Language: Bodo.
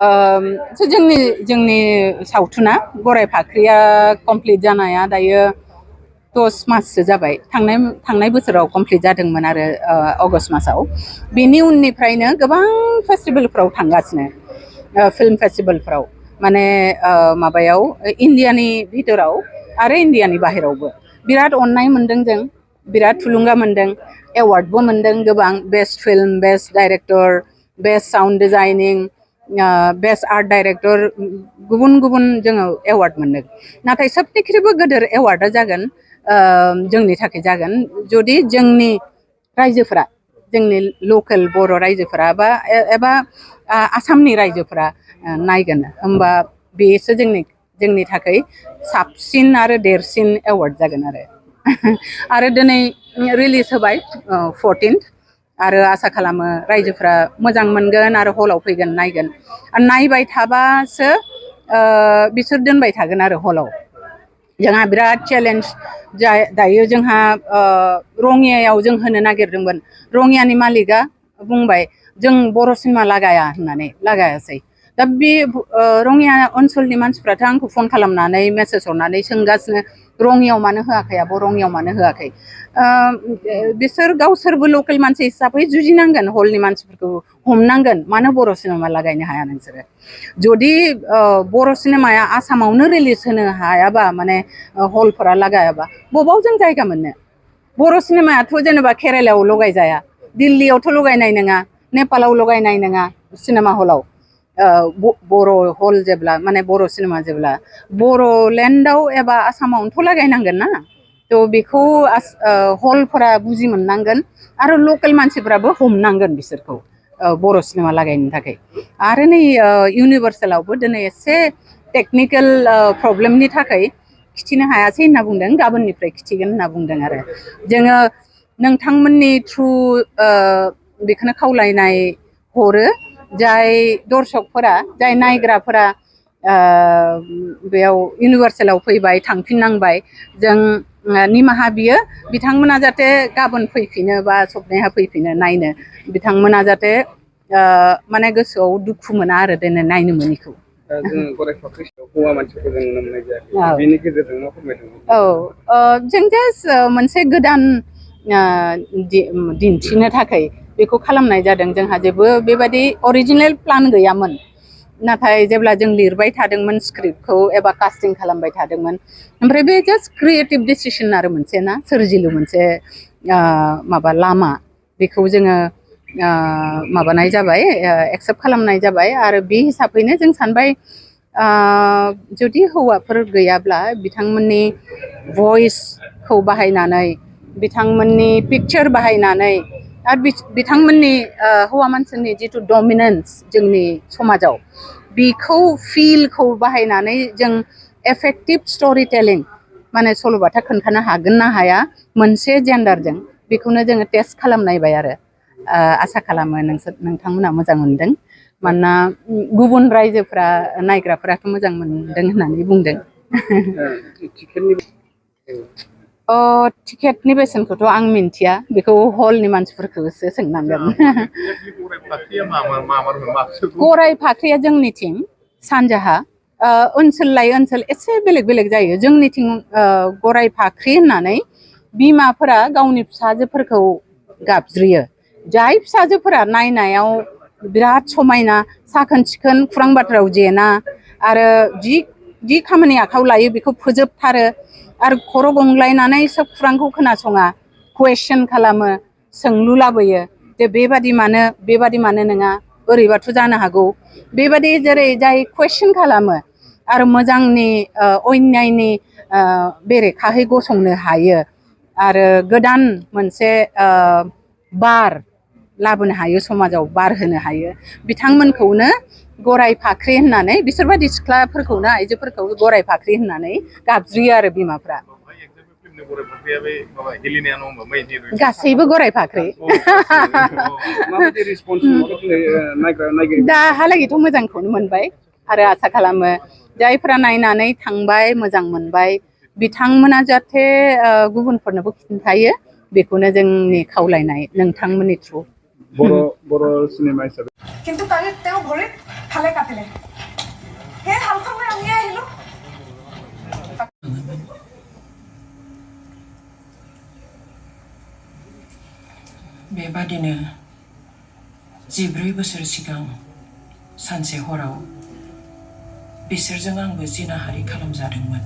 जोंनि सावथुना गराय फाख्रिया कमप्लिट जानाया दायो 10 माससो जाबाय थांनाय बोसोराव कमप्लिट जादोंमोन आरो अगस्त मासाव बेनि उननिफ्रायनो गोबां फेस्टिभेलफ्राव थांगासिनो फिल्म फेस्टिभेलफ्राव माने माबायाव इण्डियानि भितराव आरो इण्डियानि बाहेरावबो बिराद अननाय मोनदों जों बिराद थुलुंगा मोनदों एवार्डबो मोनदों गोबां best film best director best sound designing best art director गुबुन गुबुन जोङो एवार्ड मोनदों नाथाय सबनिख्रुइबो गोदोर एवार्डा जागोन जोंनि थाखाय जागोन जुदि जोंनि रायजोफोरा जोंनि लकेल बर' रायजोफोरा एबा आसामनि रायजोफोरा नायगोन होमबा बेसो जोंनि थाखाय साबसिन आरो देरसिन एवार्ड जागोन आरो दिनै रिलिज होबाय 14th आरो आसा खालामो रायजोफ्रा मोजां मोनगोन आरो हलाव फैगोन नायगोन नायबाय थाबासो बिसोर दोनबाय थागोन आरो हलाव जोंहा बिराद चेलेन्ज दायो जोंहा रङियायाव जों होनो नागिरदोंमोन रङियानि मालिकआ बुंबाय जों बर' सिनेमा लागाया होननानै लागायासै दा बे रङिया ओनसोलनि मानसिफ्राथ' आंखौ फन खालामनानै मेसेज हरनानै सोंगासिनो रङियाव मानो होआखै आब' रङियाव मानो होआखै बिसोर गावसोरबो लकेल मानसि हिसाबै जुजिनांगोन हलनि मानसिफोरखौ हमनांगोन मानो बर' सिनेमा लागायनो हाया नोंसोरो जुदि बर' सिनेमाया आसामावनो रिलिज होनो हायाबा माने हलफोरा लागायाबा बबाव जों जायगा मोननो बर' सिनेमायाथ' जेनेबा केरेलायाव लगायजाया दिल्लीयावथ' लगायनाय नङा नेपालाव लगायनाय नङा सिनेमा हलाव बर' हल जेब्ला माने बर' सिनेमा जेब्ला बर'लेण्डआव एबा आसामावनोथ' लागायनांगोन ना थ' बेखौ हलफोरा बुजि मोननांगोन आरो लकेल मानसिफ्राबो हमनांगोन बिसोरखौ बर' सिनेमा लागायनो थाखाय आरो नै इउनिभार्सेलावबो दिनै एसे टेकनिकेल प्रब्लेमनि थाखाय खिथिनो हायासै होनना बुंदों गाबोननिफ्राय खिथिगोन होनना बुंदों आरो जोङो नोंथांमोननि थ्रु बेखौनो खावलायनाय हरो जाय दर्शकफोरा जाय नायग्राफोरा बेयाव इउनिभार्सेलाव फैबाय थांफिननांबाय जों निमाहा बियो बिथांमोना जाहाथे गाबोन फैफिनो बा सबनेहा फैफिनो नायनो बिथांमोना जाहाथे माने गोसोआव दुखु मोना आरो दिनै नायनो मोनिखौ जों जास्ट मोनसे गोदान दिन्थिनो थाखाय बेखौ खालामनाय जादों जोंहा जेबो बेबायदि अरिजिनेल प्लान गैयामोन नाथाय जेब्ला जों लिरबाय थादोंमोन स्क्रिप्टखौ एबा कास्टिं खालामबाय थादोंमोन ओमफ्राय बे जास्ट क्रिएटिभ डिसिसन आरो मोनसे ना सोरजिलु मोनसे माबा लामा बेखौ जोङो माबानाय जाबाय एक्सेप्ट खालामनाय जाबाय आरो बे हिसाबैनो जों सानबाय जुदि हौवाफोर गैयाब्ला बिथांमोननि भइसखौ बाहायनानै बिथांमोननि पिक्चार बाहायनानै आरो बिथांमोननि हौवा मानसिनि जिथु डमिनेन्स जोंनि समाजाव बेखौ फिलखौ बाहायनानै जों एफेक्टिभ स्ट'रि टेलिं माने सल'बाथा खोन्थानो हागोन ना हाया मोनसे जेन्डारजों बेखौनो जोङो टेस्ट खालामनायबाय आरो आसा खालामो नोंथांमोना मोजां मोनदों मानोना गुबुन रायजोफ्रा नायग्राफोराथ' मोजां मोनदों होननानै बुंदों टिकेटनि बेसेनखौथ' आं मिन्थिया बेखौ हलनि मानसिफोरखौसो सोंनांगोन गराय फाख्रिया जोंनिथिं सानजाहा ओनसोल लायै ओनसोल एसे बेलेग बेलेग जायो जोंनिथिं गराय फाख्रि होननानै बिमाफोरा गावनि फिसाजोफोरखौ गाबज्रियो जाय फिसाजोफोरा नायनायाव बिराद समायना साखोन सिखोन खुरां बाथ्रायाव जेना आरो जि खामानि आखायाव लायो बेखौ फोजोबथारो आरो खर' गंग्लायनानै सोब खुरांखौ खोनासङा कुवेश्चन खालामो सोंलु लाबोयो जे बेबादि मानो नङा ओरैबाथ' जानो हागौ बेबादि जेरै जाय कुवेश्चन खालामो आरो मोजांनि अन्यायनि बेरेखाहै गसंनो हायो आरो गोदान मोनसे बार लाबोनो हायो समाजाव बार होनो हायो बिथांमोनखौनो गराय फाख्रि होननानै बिसोरबायदि सिख्लाफोरखौनो आइजोफोरखौ गराय फाख्रि होननानै गाबज्रियो आरो बिमाफ्रा गासैबो गराय फाख्रि दाहालागैथ' मोजांखौनो मोनबाय आरो आसा खालामो जायफोरा नायनानै थांबाय मोजां मोनबाय बिथांमोना जाहाथे गुबुनफोरनोबो खिन्थायो बेखौनो जोंनि खावलायनाय नोंथांमोननि थ्रु बर' सिनेमा हिसाबै কিন্তু তাৰে তেওঁ ভৰিত ভালে কাটিলে সেই হালখন লৈ আমি আহিলো बेबादिनो 14 बोसोर सिगां सानसे हराव बिसोरजों आंबो जिनाहारि खालामजादोंमोन